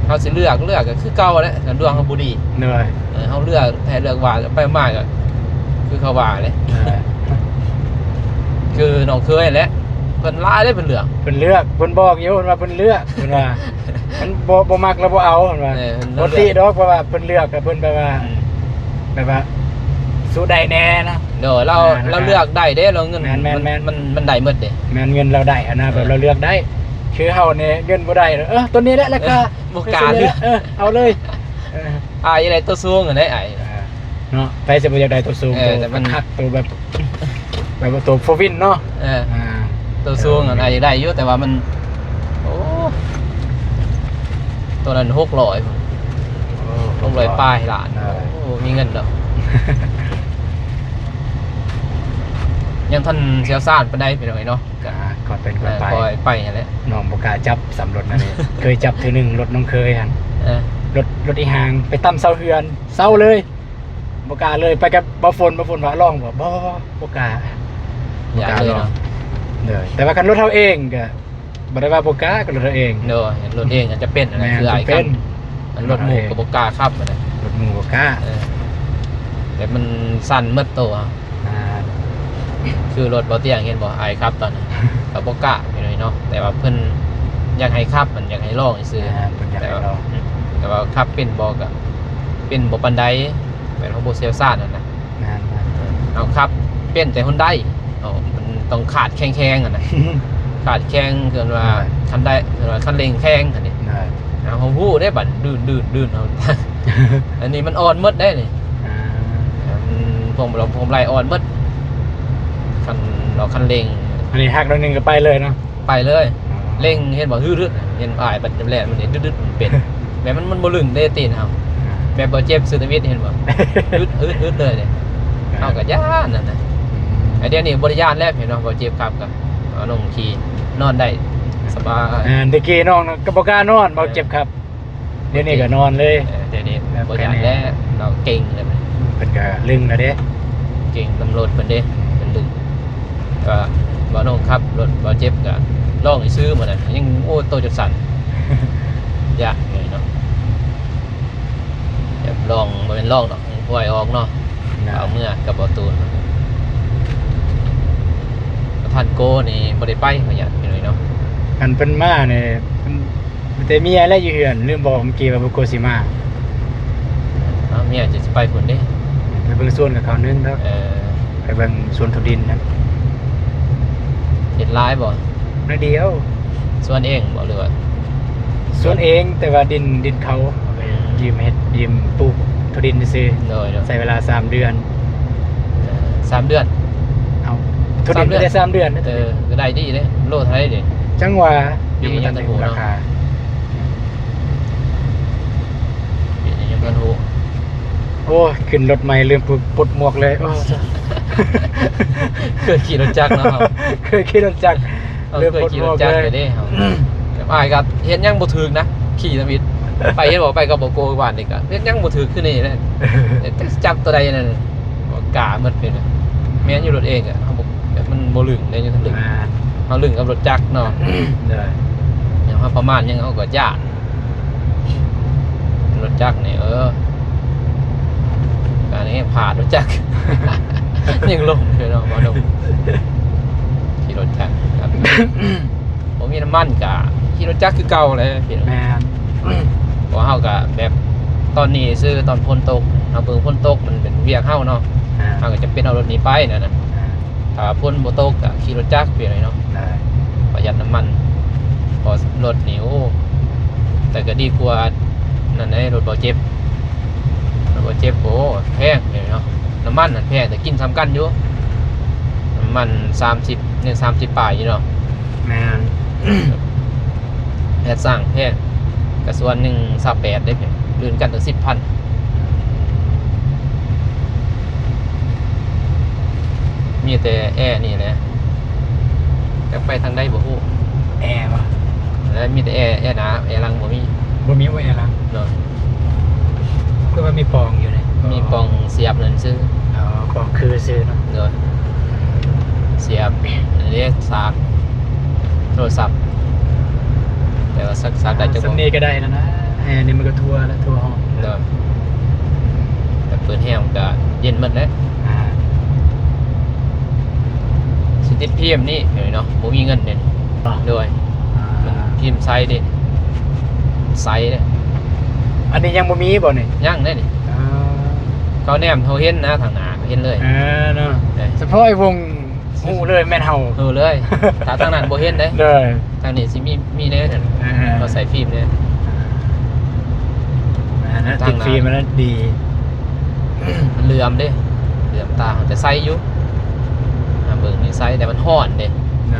ເຮົາຊິເລືອກ ເລືອກກໍຄືເກົ່າແຫຼະ ຄັນດວງເຮົາບໍ່ດີ ໂດຍ ເອີ ເຮົາເລືອກແທ້ເລືອກວ່າ ໄປມາກໍຄືເຂົາວ່າແຫຼະ ອ່າ ຄືນ້ອງເຄີຍແຫຼະ ເພິ່ນຫຼາຍເດ້ ເພິ່ນເລືອກ ເພິ່ນເລືອກ ເພິ່ນບອກຢູ່ ເພິ່ນວ່າເພິ່ນເລືອກ ເພິ່ນວ່າ ມັນບໍ່ ບໍ່ມັກແລ້ວບໍ່ເອົາ ເພິ່ນວ່າ ເອີ ເພິ່ນ ບໍ່ຕິດອກ ເພາະວ່າເພິ່ນເລືອກ ແຕ່ເພິ່ນແບບວ່າ ອືມ ແບບວ່າສູ້ໄດ້ແດ່ນະ ໂດຍ ລາວ ອ່າ ລາວເລືອກໄດ້ເດ້ ລາວເງິນ ແມ່ນໆໆ ມັນ ມັນ ມັນໄດ້ໝົດເດ້ ແມ່ນ ເງິນລາວໄດ້ຫັ້ນນະ ເອີ ແບບລາວເລືອກໄດ້ ຄືເຮົານີ້ເງິນບໍ່ໄດ້ ເອີ ໂຕນີ້ແຫຼະ ລາຄາ ເອີ ບໍ່ກ້າ ໂຕນີ້ແຫຼະ ເອີ ເອົາເລີຍ ເອີ ອ້າຍຢາກໄດ້ໂຕສູງຫັ້ນເດ້ ອ້າຍ ອ່າ ເນາະ ໃຜຊິບໍ່ຢາກໄດ້ໂຕສູງ ເອີ ໂຕ ແຕ່ມັນຄັກໆ ໂຕແບບ ແບບວ່າໂຕໂຟວິນເນາະ ເອີ ອ່າ ໂຕສູງຫັ້ນ ເອີ ອາດຈະໄດ້ຢູ່ ແຕ່ວ່າມັນ ໂອ້ ໂຕນັ້ນຫົກຮ້ອຍ ໂອ້ ຫົກຮ້ອຍປາຍລ້ານ ເອີ ໂອ້ ມີເງິນດອກ ຍັງທັນຊ່ຽວຊານປານໃດ ພີ່ນ້ອງເອີຍເນາະ ກະ ອ່າ ຄ່ອຍເປັນຄ່ອຍໄປ ເອີ ຄ່ອຍໄປຫັ້ນແຫຼະ ນ້ອງບໍ່ກ້າຈັບຊ້ຳລົດນັ້ນເດ້ ເຄີຍຈັບເທື່ອໜຶ່ງ ລົດນ້ອງເຄີຍຫັ້ນ ເອີ ລົດ ລົດອີ່ຫາງ ໄປຕຳເສົາເຮືອນ ເຊົາເລີຍ ບໍ່ກ້າເລີຍ ໄປກັບບ່າວຝົນ ບ່າວຝົນວ່າລອງບໍ່? ບໍ່ ບໍ່ ບໍ່ ບໍ່ກ້າ ບໍ່ກ້າ ຢ້ານເລີຍເນາະ ເນາະ ໂດຍ ແຕ່ວ່າຄັນລົດເຮົາເອງກະບໍ່ໄດ້ວ່າບໍ່ກ້າ ກັບລົດເຮົາເອງ ໂດຍ ລົດເອງອາດຈະເປັນ ແມ່ນ ຄືອ້າຍຂັບ ອັນລົດໝູ່ກໍບໍ່ກ້າຂັບຫັ້ນນະ ລົດໝູ່ບໍ່ກ້າ ເອີ ແບບມັນສັ່ນໝົດໂຕ ອ່າ ຄືລົດບໍ່ຕຽງເຫັນບໍ່ ອ້າຍຂັບຕອນນັ້ນ ກໍບໍ່ກ້າ ພີ່ນ້ອງເນາະ ແຕ່ວ່າເພິ່ນຢາກໃຫ້ຂັບ ມັນຢາກໃຫ້ລອງຊື່ໆ ອ່າ ເພິ່ນຢາກໃຫ້ລອງ ແຕ່ວ່າ ແຕ່ວ່າຂັບເປັນບໍ່ ກໍເປັນບໍ່ປານໃດ ແມ່ນເຮົາບໍ່ຊ່ຽວຊານຫັ້ນນະ ແມ່ນໆ ເຮົາຂັບເປັນແຕ່ຮຸນໄດ ເຮົາ ມັນຕ້ອງຄາດແຂງໆຫັ້ນນະ ຄາດແຂງ ເອີ້ນວ່າ ອ່າ ຄັນໄດ ເອີ້ນວ່າຄັນເລັ່ງແຂງຫັ້ນນີ້ ອ່າ ເຮົາຮູ້ເດ້ບັດ ດືນໆໆ ເຮົາ ອັນນີ້ມັນອ່ອນໝົດເດ້ນີ້ ອ່າ ອືມ ພວງມາລັຍ ພວງມາລັຍອ່ອນໝົດ ຄັນເຮົາ ຄັນເລັ່ງ ອັນນີ້ຫັກໜ້ອຍໜຶ່ງກໍໄປເລີຍເນາະ ໄປເລີຍ ອໍ ເລັ່ງເຫັນບໍ່ ຮຶດໆ ເຫັນອ້າຍບັດແລ່ນມັນນີ້ ດຶດໆ ມັນເປັນ ແບບມັນ ມັນບໍ່ລຶ້ງເດ້ຕີນເຮົາ ອ່າ ແບບບໍ່ເຈັບຊື່ທຳອິດເຫັນບໍ່ ຮຶດໆ ເລີຍເດ້ ອ່າ ເຮົາກໍຢ້ານນັ້ນນະ ອືມ ແຕ່ດຽວນີ້ບໍ່ໄດ້ຢ້ານແລ້ວ ເຫັນບໍ່ ບໍ່ເຈັບຂັບກໍເອົາລົງຂີ່ ນອນໄດ້ສະບາຍ ອ່າ ແຕ່ກີ້ນ້ອງກໍບໍ່ກ້ານອນ ບໍ່ເຈັບຂັບ ດຽວນີ້ກໍນອນເລີຍ ເອີ ດຽວນີ້ບໍ່ຢາກແລ້ວ ເຮົາເກັ່ງແລ້ວ ເພິ່ນກໍລຶ້ງແລ້ວເດ້ ເກັ່ງນຳລົດເພິ່ນເດ້ ເພິ່ນດຶງ ກໍບ່າວໂໜ່ງຂັບລົດ ບ່າວເຈັບກໍລອງຊື່ໆ ມື້ນັ້ນຍັງ ໂອ້ ໂຕຈົນສັ່ນ ຢ້ານເລີຍເນາະ ແບບລອງ ບໍ່ແມ່ນລອງດອກ ປ່ອຍອອກເນາະ ເອົາເມືອກັບບ່າວຕູນ ປະທານໂກນີ້ບໍ່ໄດ້ໄປ ເຂົາຢ້ານເປັນເນາະ ອັນເພິ່ນມານີ້ ເພິ່ນ ມີແຕ່ເມຍແຫຼະຢູ່ເຮືອນ ລືມບອກເມື່ອກີ້ວ່າບໍ່ກົວຊິມາ ເອົາ ເມຍຈະຊິໄປພຸ້ນເດ້ ໄປເບິ່ງສວນກັບເຂົາໜຶ່ງດອກ ເອີ ໄປເບິ່ງສວນຖົ່ວດິນນັ້ນ ເຮັດຫຼາຍບໍ່? ໜ້ອຍດຽວ ສວນເອງບໍ່ ຫຼືວ່າ ສວນເອງ ແຕ່ວ່າດິນ ດິນເຂົາ ອືມ ຢືມເຮັດ ຢືມປູກຖົ່ວດິນຊື່ໆ ໂດຍໆ ໃຊ້ເວລາສາມເດືອນ ເອີ ສາມເດືອນ ເອົາ ຖົ່ວດິນໄດ້ສາມເດືອນ ເອີ ກໍໄດ້ດີເດ້ ໂລເທົ່າໃດເດ? ຈັ່ງຫວະ ປີນີ້ຍັງທັນຮູ້ລາຄາ ປີນີ້ຍັງທັນຮູ້ ໂອ້ຍ ຂຶ້ນລົດໃໝ່ລືມປົດໝວກເລີຍ ໂອ້ຍ ເຄີຍຂີ່ລົດຈັກເນາະ ເຄີຍຂີ່ລົດຈັກ ເຮົາເຄີຍຂີ່ລົດຈັກແລ້ວເດ້ເຮົາ. ແບບອ້າຍກໍເຮັດຫຍັງບໍ່ຖືກນະ ຂີ່ທຳອິດ. ໄປເຫັນບໍ່ ໄປກັບບໍ່ໂກວານນີ້ກໍເຮັດຫຍັງບໍ່ຖືກຄືນີ້ແຫຼະ. ຈັກຊິຈັບຕົວໃດນັ້ນ ກໍກ້າໝົດເລີຍ. ແມ່ນຢູ່ ລົດເອງອະ ເຮົາບໍ່ ແບບມັນບໍ່ລຶ້ງເດ້ ຢູ່ທາງລຶ້ງ. ແມ່ນ ເຮົາລຶ້ງກັບລົດຈັກເນາະ. ໂດຍ ແນວເຮົາປະມານຫຍັງເຮົາກໍຢ້ານ. ລົດຈັກນີ້ ເອີ ການແຮງພາດລົດຈັກ ຍັງລົ້ມຢູ່ເນາະ ບໍ່ລົງ ຂີ່ລົດຈັກກັບ ບໍ່ມີນ້ຳມັນກະຂີ່ລົດຈັກຄືເກົ່າແຫຼະ. ແມ່ນ ເພາະເຮົາກະແບບ ຕອນນີ້ຊື່ ຕອນຝົນຕົກ ເຮົາເບິ່ງຝົນຕົກ ມັນເປັນວຽກເຮົາເນາະ. ອ່າ ເຮົາກໍຈຳເປັນເອົາລົດນີ້ໄປນັ້ນນະ. ອ່າ ຖ້າວ່າຝົນບໍ່ຕົກກໍຂີ່ລົດຈັກໄປເລີຍເນາະ ໄດ້ ປະຢັດນ້ຳມັນ. ເພາະລົດນີ້ ໂອ້ ແຕ່ກໍດີກວ່ານັ້ນເດ້ ລົດບໍ່ເຈັບ ລົດບໍ່ເຈັບ. ໂອ້ ແພງເດເນາະ ນ້ຳມັນນັ້ນແພງ ແຕ່ກິນສ່ຳກັນຢູ່. ນ້ຳມັນສາມສິບ ຍັງສາມສິບປາຍຢູ່ເນາະ. ແມ່ນ ແພັດສ້າງແພງ ກະສ່ວນໜຶ່ງຊາວແປດເດ້ ລື່ນກັນຕັ້ງສິບພັນ. ມີແຕ່ແອນີ້ແຫຼະ ຈັກໄປທາງໃດບໍ່ຮູ້. ແອບໍ່? ແລະ ມີແຕ່ແອ ແອໜ້າ ແອຫຼັງບໍ່ມີ. ບໍ່ມີບໍ່ແອຫຼັງເນາະ. ຄືວ່າມີປ່ອງຢູ່ນີ້ ມີປ່ອງສຽບນັ້ນຊື່. ອໍ ປ່ອງຄືຊື່ເນາະ. ໂດຍ ສຽບອັນນີ້ສາກໂທລະສັບ ແຕ່ວ່າສາກ ສາກໄດ້ຈັກ ສ່ຳນີ້ກໍໄດ້ແລ້ວນະ. ແອນີ້ມັນກໍທົ່ວແລ້ວ ທົ່ວຫ້ອງ. ໂດຍ ແຕ່ເປີດແຮງມັນກໍເຢັນໝົດແຫຼະ. ອ່າ ຊິຕິດພີມນີ້ເນາະ ບໍ່ມີເງິນເດ້. ໂດຍ ອ່າ ມັນພີມໃສເດ້ ໃສເດ້. ອັນນີ້ຍັງບໍ່ມີບໍ່ນີ້? ຍັງເດ້ນີ້. ອ່າ ເຂົາແນມເຮົາເຫັນນະ ທາງໜ້າເຫັນເລີຍ. ເອີເນາະ ເອີ ສະເພາະໄອ້ວົງຮູ້ເລີຍແມ່ນເຮົາ ຮູ້ເລີຍ. ຖ້າທາງນັ້ນບໍ່ເຫັນເດ້. ໂດຍ ທາງນີ້ຊິມີ ມີແນ່. ເອີ ເຮົາໃສ່ຟີມເດ້. ອ່າ ຕິດຟີມມັນດີ ມັນເຫຼືອມເດ້ ເຫຼືອມຕາ. ແຕ່ໃສຢູ່ ຫາເບິ່ງນີ້ໃສ ແຕ່ມັນຮ້ອນເດ້. ໂ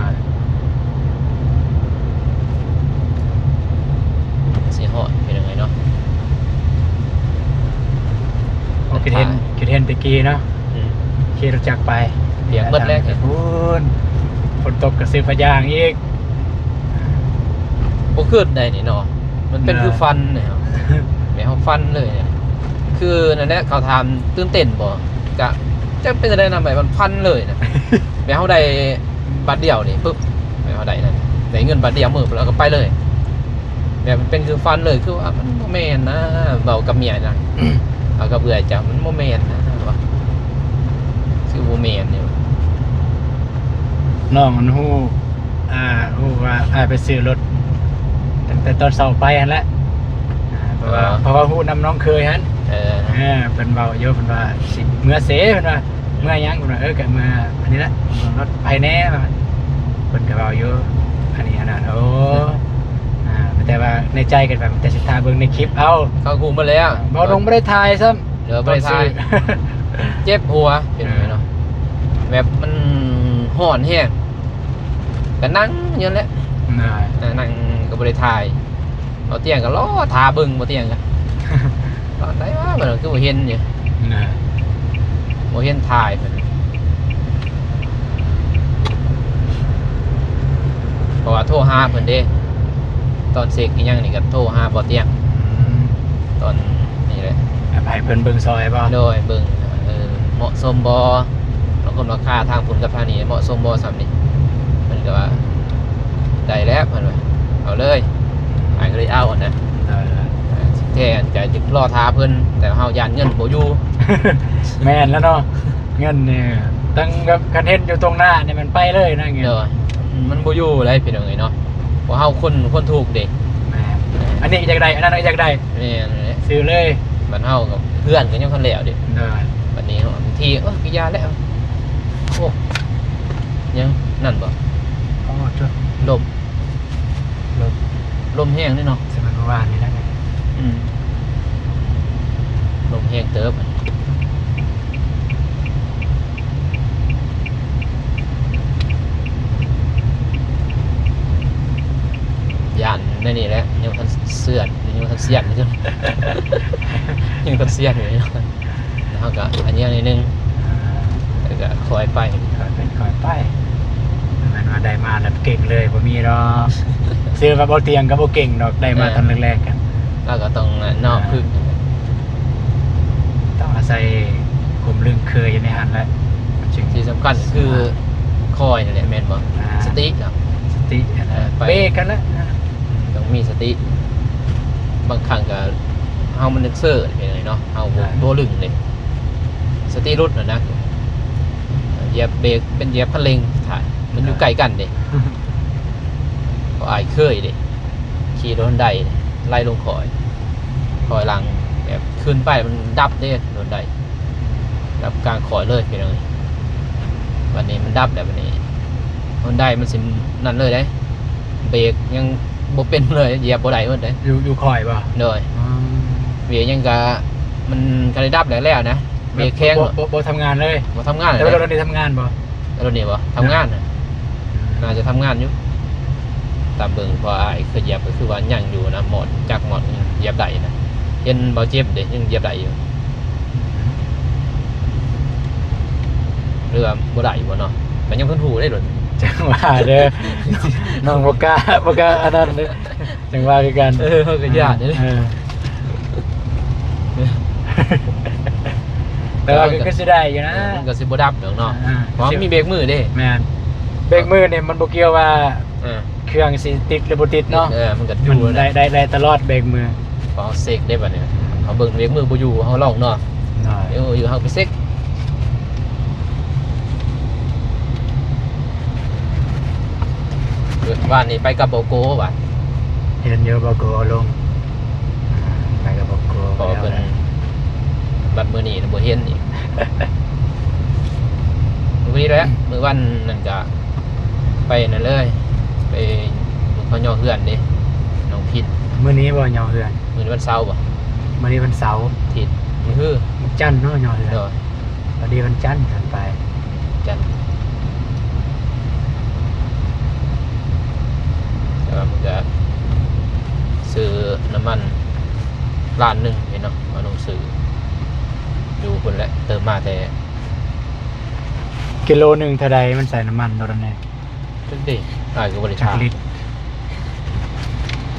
ດຍ ຊິຮ້ອນເປັນຈັ່ງໃດເນາະ. ໂອ້ ຄິດເຫັນ ຄິດເຫັນແຕ່ກີ້ເນາະ. ອືມ ຂີ່ລົດຈັກໄປ ປຽກເບິດແລ້ວພຸ້ນ ຝົນຕົກກໍຊື້ຜ້າຢາງອີກ. ບໍ່ຄິດໄດ້ນີ້ເນາະ ມັນເປັນຄືຝັນນີ້ ແບບເຮົາຝັນເລີຍ. ຄືນັ້ນແຫຼະ ເຂົາຖາມຕື່ນເຕັ້ນບໍ່ ກະຈັກເປັນຈັ່ງໃດນຳ ແບບມັນຝັນເລີຍນະ. ແບບເຮົາໄດ້ບາດດຽວນີ້ປຶບ ແບບເຮົາໄດ້ນັ້ນ ໄດ້ເງິນບາດດຽວມື້ແລ້ວກໍໄປເລີຍ. ແບບມັນເປັນຄືຝັນເລີຍ ຄືວ່າມັນບໍ່ແມ່ນນະ ເວົ້າກັບເມຍນະ ເວົ້າກັບເອື້ອຍເຈົ້າ ມັນບໍ່ແມ່ນນະ ວ່າຄືບໍ່ແມ່ນນີ້. ນ້ອງມັນຮູ້ ອ່າ ຮູ້ວ່າອ້າຍໄປຊື້ລົດຕັ້ງແຕ່ຕອນເຊົ້າໄປຫັ້ນແຫຼະ. ອ່າ ເພາະວ່າ ເອີ ເພາະວ່າຮູ້ນຳນ້ອງເຂີຍຫັ້ນ. ເອີ ເອີ ເພິ່ນເວົ້າຢູ່ ເພິ່ນວ່າຊິເມືອເຊ ເພິ່ນວ່າ ເມືອຫຍັງ? ເພິ່ນວ່າ ເອີ ກະເມືອອັນນີ້ແຫຼະ ເມືອລົດໄປແດ່ ວ່າ ເພິ່ນກະເວົ້າຢູ່ອັນນີ້ອັນນັ້ນ. ໂອ້ ອ່າ ແຕ່ວ່າໃນໃຈກໍແບບ ແຕ່ຊິຖ້າເບິ່ງໃນຄລິບເອົາ ເຂົາຮູ້ໝົດແລ້ວ. ເບົາລົງບໍ່ໄດ້ຖ່າຍຊ້ຳ ເອີ ບໍ່ໄດ້ຖ່າຍ ຕອນຊື້ ເຈັບຫົວ ເປັນຫຍັງເນາະ ເອີ ແບບມັນຮ້ອນແຮງ ກໍນັ່ງຢູ່ນັ້ນແຫຼະ ນັ່ງກໍບໍ່ໄດ້ຖ່າຍ. ບໍ່ຕຽງກໍລໍຖ້າເບິ່ງ ບໍ່ຕຽງກໍ ຕອນໃດວະ ມັນຄືບໍ່ເຫັນຢູ່ ບໍ່ເຫັນຖ່າຍເພິ່ນ. ເພາະວ່າໂທຫາເພິ່ນເດ້ ຕອນເຊັກອີ່ຫຍັງນີ້ກໍໂທຫາບໍ່ຕຽງ. ອືມ ຕອນນີ້ແຫຼະ ໃຫ້ເພິ່ນເບິ່ງຊ່ອຍບໍ່? ໂດຍ ເບິ່ງ ເອີ ເໝາະສົມບໍ່? ລາງຄົນວ່າຄ່າທາງພຸ້ນກັບທາງນີ້ເໝາະສົມບໍ່ສ່ຳນີ້? ເພິ່ນກໍວ່າ ໄດ້ແລ້ວ ເພິ່ນວ່າ ເອົາເລີຍ. ອ້າຍກໍເລີຍເອົາຫັ້ນນະ. ເອີ ແທ້ກໍຈະລໍຖ້າເພິ່ນ ແຕ່ເຮົາຢ້ານເງິນບໍ່ຢູ່. ແມ່ນແລ້ວເນາະ ເງິນນີ້ ຕັ້ງແບບຄັນເຫັນຢູ່ຕົງໜ້ານີ້ມັນໄປເລີຍນະເງິນ. ໂດຍ ມັນບໍ່ຢູ່ເລີຍພີ່ນ້ອງເອີຍເນາະ ພວກເຮົາຄົນ ຄົນທຸກເດ້. ແມ່ນ ອັນນີ້ກໍຢາກໄດ້ ອັນນັ້ນກໍຢາກໄດ້. ແມ່ນແຫຼະ ຊື້ເລີຍ. ບ້ານເຮົາກໍເຮືອນກໍຍັງບໍ່ທັນແລ້ວເດ້. ໂດຍ ບັດນີ້ເຮົາບາງທີ ເອີ ກໍຢ່າແຫຼະ. ໂອ້ ຍັງນັ້ນບໍ່? ອໍ ຈົດ ລົມ ລົມ ລົມແຮງເດ້ເນາະ. ຊິແມ່ນເມື່ອວານນີ້ແຫຼະ. ອືມ ລົມແຮງເຕີບ. ຢ້ານແນວນີ້ແຫຼະ ຍັງບໍ່ທັນເຊື່ອ ຍັງບໍ່ທັນຊຽນຢູ່ ຍັງບໍ່ທັນຊຽນຢູ່. ເຮົາກໍອັນນີ້ໜ້ອຍໜຶ່ງ ອ່າ ແລ້ວກໍຄ່ອຍໄປ ຄ່ອຍເປັນຄ່ອຍໄປ. ແມ່ນ ອ່າ ໄດ້ມາແລ້ວເກັ່ງເລີຍ ບໍ່ມີດອກ. ຊື່ວ່າບໍ່ຕຽງກໍບໍ່ເກັ່ງດອກ ໄດ້ມາ ເອີ ຕອນແລກໆກັນ ລາວກໍຕ້ອງເນາະ ອ່າ ຝຶກ ຕ້ອງອາໄສຄວາມລຶ້ງເຄີຍຢູ່ໃນຫັ້ນແຫຼະ ມັນຈຶ່ງ ທີ່ສຳຄັນຄື ອ່າ ຄອຍນັ້ນແຫຼະ ແມ່ນບໍ່? ອ່າ ສະຕິເນາະ ສະຕິ ເອີ ໄປ ເບຣກຫັ້ນແຫຼະ ອ່າ ຕ້ອງມີສະຕິ. ບາງຄັ້ງກໍເຮົາມັນເຊີເນາະ ເຮົາບໍ່ ອ່າ ບໍ່ລຶ້ງເດ້ ສະຕິຫຼຸດຫັ້ນນະ. ຢຽບເບຣກເປັນຢຽບຄັນເລັ່ງ ຖ້າມັນຢູ່ໃກ້ກັນເດ້. ເພາະອ້າຍເຄີຍເດ້ ຂີ່ລົດຮອນໄດ ໄລ່ລົງຄອຍ ຄອຍຫຼັງ ແບບຂຶ້ນໄປມັນດັບເດ້ ລົດໄດ ດັບກາງຄອຍເລີຍພີ່ນ້ອງ. ບັດນີ້ມັນດັບແລ້ວ ບັດນີ້ຮອນໄດມັນຊິນັ້ນເລີຍເດ້ ເບຣກຍັງບໍ່ເປັນເລີຍ ຢຽບບໍ່ໄດ້ໝົດເດ້ ຢູ່ ຢູ່ຄອຍບໍ່? ໂດຍ ອືມ ເບຣກຍັງກະ ມັນກະໄດ້ດັບແລ້ວໆນະ. ເບຣກແຂງ ບໍ່ ບໍ່ ບໍ່ທຳງານເລີຍ ບໍ່ທຳງານເລີຍ. ແຕ່ວ່າລົດນີ້ທຳງານບໍ່? ລົດນີ້ບໍ່? ທຳງານນະ ອືມ ໜ້າຈະທຳງານຢູ່ ຕາມເບິ່ງ ເພາະອ້າຍເຄີຍຢຽບ ກໍຄືວ່າຍັງຢູ່ນະ ໝອດຈັກໝອດຍັງຢຽບໄດ້ນະ. ເຫັນເບົາເຈັບເດ້ ຍັງຢຽບໄດ້ຢູ່ ຫຼືວ່າບໍ່ໄດ້ຢູ່ບໍ່ເນາະ? ກໍຍັງບໍ່ຮູ້ເດ້ລົດ ຈັ່ງວ່າເດີ ນ້ອງບໍ່ກ້າ ບໍ່ກ້າອັນນັ້ນເດີ. ຈັ່ງວ່າຄືກັນ ເອີ ເຮົາກໍຢ້ານເດ້ ເອີ ແຕ່ວ່າກໍຄືຊິໄດ້ຢູ່ນະ ເອີ ມັນກໍຊິບໍ່ດັບດອກເນາະ ອ່າ ເພາະມັນມີເບຣກມືເດ້. ແມ່ນ ເບຣກມືນີ້ມັນບໍ່ກ່ຽວວ່າ ເອີ ເຄື່ອງຊິຕິດຫຼືບໍ່ຕິດເນາະ ເອີ ມັນກໍຢູ່ ມັນໄດ້ ໄດ້ ໄດ້ຕະຫຼອດເບຣກມື. ເຮົາເຊັກເດ້ບັດນີ້ ເຮົາເບິ່ງເບຣກມືບໍ່ຢູ່ ເຮົາລອງເນາະ ເອີ ຢູ່ ເຮົາໄປເຊັກ. ວານນີ້ໄປກັບເບົາໂກຫວາ? ເຫັນຢູ່ເບົາໂກເອົາລົງ ໄປກັບເບົາໂກ ເພາະວ່າເພິ່ນ ບັດມື້ນີ້ນະບໍ່ເຫັນອີກ. ມື້ນີ້ແຫຼະ ມື້ວັນນັ້ນກະໄປນັ້ນເລີຍ ໄປເຂົາຍໍເຮືອນເດ້ ນ້ອງພິນ. ມື້ນີ້ບໍ່ຍໍເຮືອນ? ມື້ນີ້ວັນເສົາບໍ່? ມື້ນີ້ວັນເສົາ ທິດ ມື້ຮື ວັນຈັນເນາະ ຍໍເຮືອນ. ໂດຍ ພໍດີວັນຈັນກັນໄປ ຈັນ ແຕ່ວ່າມັນກະຊື້ນ້ຳມັນລ້ານໜຶ່ງນີ້ເນາະ ວ່າໜັງສືຢູ່ພຸ້ນແຫຼະ ເຕີມມາແຕ່ ກິໂລໜຶ່ງເທົ່າໃດ ມັນໃສ່ນ້ຳມັນໂດນແດ່? ຈັກເດ້ ອ້າຍກໍບໍ່ໄດ້ຖາມ ຈັກລິດ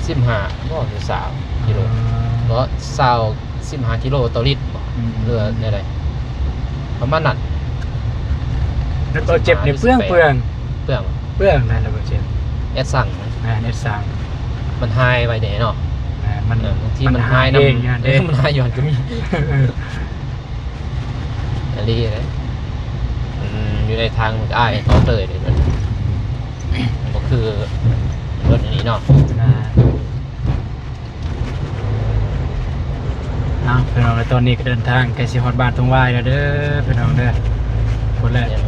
ສິບຫ້າບໍ່ ຫຼືຊາວກິໂລ ອໍ ບໍ່ ຊາວ ສິບຫ້າກິໂລຕໍ່ລິດບໍ່ ອືມ ຫຼືວ່າແນວໃດ ປະມານນັ້ນ. ແລ້ວເບົາເຈັບນີ້ເປືອງ ເປືອງ ເປືອງ ເປືອງນັ້ນແຫຼະເບົາເຈັບ ແອັດຊັງ ແມ່ນ ແອັດຊັງ ມັນຫາຍໄວແດ່ເນາະ ແມ່ນ ມັນ ເອີ ບາງທີມັນຫາຍນຳ ມັນຫາຍເອງ ເອີ ມັນຫາຍຍ້ອນກໍມີ. ອີ່ຫຼີເດ້ ມັນຢູ່ໃນທາງມັນກໍອ້າຍອອກເລີຍເດ້ ມັນບໍ່ຄືລົດອັນນີ້ເນາະ. ອ່າ ເອົາ ພີ່ນ້ອງ ຕອນນີ້ກໍເດີນທາງໃກ້ຊິຮອດບ້ານທົ່ງຫວາຍແລ້ວເດີ ພີ່ນ້ອງເດີ ພຸ້ນແຫຼະ ຍັງ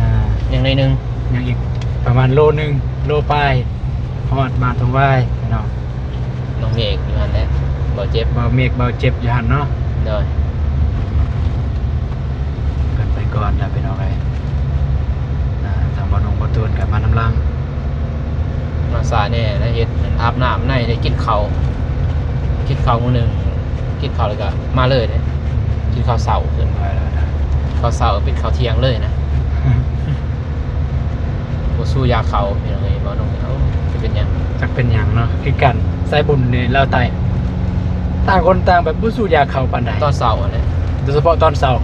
ອ່າ ຍັງໜ້ອຍໜຶ່ງ ຍັງອີກປະມານໂລໜຶ່ງ ໂລປາຍ ຮອດບ້ານທົ່ງຫວາຍ ພີ່ນ້ອງ. ນ້ອງເມກຢູ່ຫັ້ນແຫຼະ ເບົາເຈັບ ເບົາເມກ ເບົາເຈັບຢູ່ຫັ້ນເນາະ. ໂດຍ ເພິ່ນໄປກ່ອນລະພີ່ນ້ອງເອີຍ ອ່າ ທາງບ່າວໜຸ່ງບ່າວຕູນກໍມານຳຫຼັງ ມາສາແດ່ ໄດ້ເຮັດອາບນ້ຳໃນ ໄດ້ກິນເຂົ້າ ກິນເຂົ້າມື້ໜຶ່ງ ກິນເຂົ້າແລ້ວກໍມາເລີຍເດ້ ກິນເຂົ້າເຊົ້າຂຶ້ນ ເຂົ້າເຊົ້າເປັນເຂົ້າທ່ຽງເລີຍນະ. ບໍ່ສູ້ຢາເຂົາ ພີ່ນ້ອງເອີຍ ເວົ້ານຳເຂົາ ຈະເປັນຫຍັງ ຈັກເປັນຫຍັງເນາະ ຄືກັນ ສາຍບຸນນີ້ລາວໃຕ້ ຕ່າງຄົນຕ່າງແບບບໍ່ສູ້ຢາເຂົາປານໃດ ຕອນເຊົ້າຫັ້ນແຫຼະ ໂດຍສະເພາະຕອນເຊົ້າ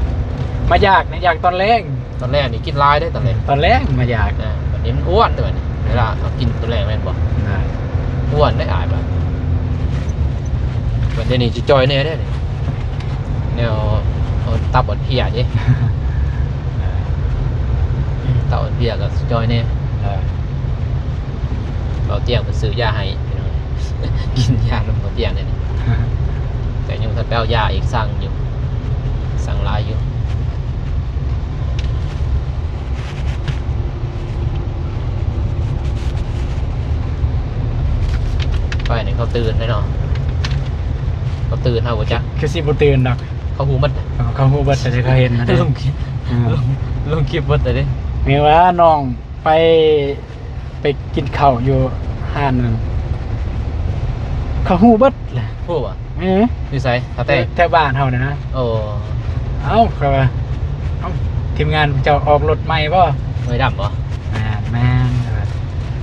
ມາຢາກນີ້ຢາກຕອນແລງ ຕອນແລງນີ້ກິນຫຼາຍເດ້ ຕອນແລງ ຕອນແລງມາຢາກ ອ່າ ບັດນີ້ມັນອ້ວນເດ້ບັດນີ້ ເວລາເຮົາກິນຕອນແລງແມ່ນບໍ່ ອ່າ ອ້ວນໄດ້ອ້າຍບັດ ບັດດຽວນີ້ຊິຈ່ອຍແດ່ເດ້ ແນວ ເອົາຕັບອ່ອນເພຍເດ້ ຕັບອ່ອນເພຍກໍຊິຈ່ອຍແດ່ ເອີ ເບົາຕຽງເພິ່ນຊື້ຢາໃຫ້ ພີ່ນ້ອງ ກິນຢານຳເບົາຕຽງນີ້ ແຕ່ຍັງບໍ່ທັນໄປເອົາຢາອີກ ສັ່ງຢູ່ ສັ່ງຫຼາຍຢູ່. ໄປນີ້ເຂົາຕື່ນເດ້ເນາະ ເຂົາຕື່ນເຮົາບໍ່ຈັກ ຄືຊິບໍ່ຕື່ນດອກ ເຂົາຮູ້ໝົດ ເອີ ເຂົາຮູ້ເບິດ ແຕ່ເຂົາເຫັນນະເດ້ ລົງຄລິບ ອືມ ລົງ ລົງຄລິບເບິດເດ້ ແມ່ນວ່ານ້ອງໄປ ໄປກິນເຂົ້າຢູ່ຮ້ານນັ້ນ ເຂົາຮູ້ເບິດແຫຼະ ຮູ້ບໍ່? ເອີ ຢູ່ໃສ? ທ່າແຕງ ແຖວ ແຖວບ້ານເຮົານີ້ນະ ໂອ້ ເອົ້າ ເຂົາວ່າ ເອົ້າ ທີມງານເຈົ້າອອກລົດໃໝ່ບໍ່? ເອີຍດຳບໍ່? ແມ່ນ ແມ່ນ.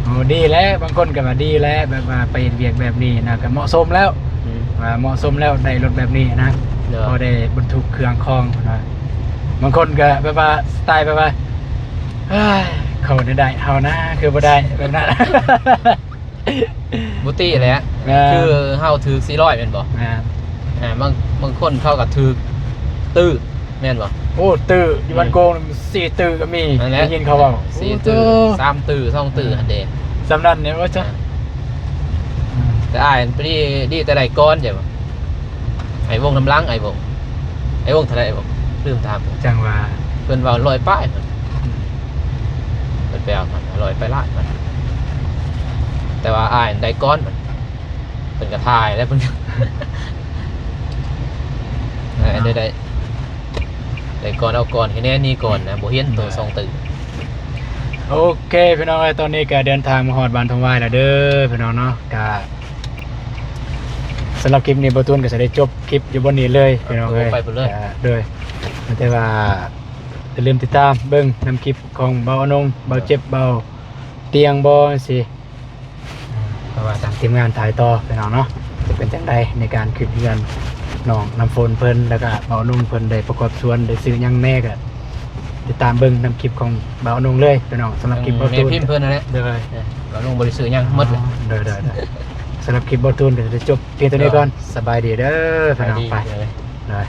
ໂອ້ ດີແຫຼະ ບາງຄົນກໍວ່າດີແຫຼະ ແບບວ່າໄປເຮັດວຽກແບບນີ້ນະ ກໍເໝາະສົມແລ້ວ ອືມ ວ່າເໝາະສົມແລ້ວ ໄດ້ລົດແບບນີ້ນະ ໂດຍ ພໍໄດ້ບັນທຸກເຄື່ອງຂອງນະ. ບາງຄົນກໍແບບວ່າສະໄຕລ໌ແບບວ່າ ເອີຍ ເຂົາໄດ້ ເຮົານະຄືບໍ່ໄດ້ ແບບນັ້ນ. ບໍ່ຕິແຫຼະ ແມ່ນ ຄືເຮົາຖືກສີ່ຮ້ອຍແມ່ນບໍ່? ແມ່ນ ອ່າ ບາງ ບາງຄົນເຂົາກໍຖືກຕື້ ແມ່ນບໍ່? ໂອ້ ຕື້ ຢູ່ບ້ານໂກງສີ່ຕື້ກໍມີ ນັ້ນແຫຼະ ໄດ້ຍິນເຂົາເວົ້າ ສີ່ຕື້ ໂອ້ ສາມຕື້ ສອງຕື້ ຫັ້ນເດ້ ສ່ຳນັ້ນນີ້ ໂອ້ ຈ້ະ ອ່າ ແຕ່ອ້າຍນີ້ດີແຕ່ໄດ້ກ່ອນ ເຈົ້າ ໄອ້ວົງນຳຫຼັງ ໄອ້ວົງ ໄອ້ວົງເທົ່າໃດ ໄອ້ວົງ ລືມຖາມ ຈັ່ງວ່າ ເພິ່ນເວົ້າຮ້ອຍປາຍ ອືມ ເພິ່ນໄປເອົາຫັ້ນ ຮ້ອຍປາຍລ້ານ ແຕ່ວ່າອ້າຍໄດ້ກ່ອນ ເພິ່ນກໍຖ່າຍແລ້ວ ເພິ່ນ ໄດ້ ໄດ້ ໄດ້ກ່ອນເອົາກ່ອນ ຄະແນນນີ້ກ່ອນນະ ບໍ່ເຫັນໂຕສອງຕື້. ໂອເຄ ພີ່ນ້ອງເອີຍ ຕອນນີ້ກໍເດີນທາງມາຮອດບ້ານທົ່ງຫວາຍແລ້ວເດີ ພີ່ນ້ອງເນາະ ກໍສຳລັບຄລິບນີ້ ບ່າວຕູນກໍຈະໄດ້ຈົບຄລິບຢູ່ບ່ອນນີ້ເລີຍ ພີ່ນ້ອງເອີຍ ໄປພຸ້ນເລີຍ ກໍໂດຍ ແຕ່ວ່າຢ່າລືມຕິດຕາມເບິ່ງນຳຄລິບຂອງບ່າວອານົງ ບ່າວເຈັບ ບ່າວຕຽງບໍຈັ່ງຊີ້ ເພາະວ່າທາງທີມງານຖ່າຍຕໍ່ ພີ່ນ້ອງເນາະ ຈະເປັນຈັ່ງໃດໃນການຂຶ້ນເຮືອນນ້ອງນ້ຳຝົນເພິ່ນ ແລ້ວກໍບ່າວອານົງເພິ່ນໄດ້ປະກອບສ່ວນ ໄດ້ຊື້ຫຍັງແດ່ ກໍຕິດຕາມເບິ່ງນຳຄລິບຂອງບ່າວອານົງເລີຍ ພີ່ນ້ອງ. ສຳລັບຄລິບ ອືມ ບ່າວຕູນ ແມ່ພິມເພິ່ນນັ້ນແຫຼະ ໂດຍ ເອີ ບ່າວອານົງບໍ່ໄດ້ຊື້ຫຍັງ ໝົດເລີຍ ໂດຍໆໆ. ສຳລັບຄລິບບ່າວຕູນກໍຈະໄດ້ຈົບພຽງເທົ່ານີ້ກ່ອນ ໂດຍ ສະບາຍດີເດີ ພີ່ນ້ອງ ສະບາຍດີ ໄປ ໂດຍ ໂດຍ.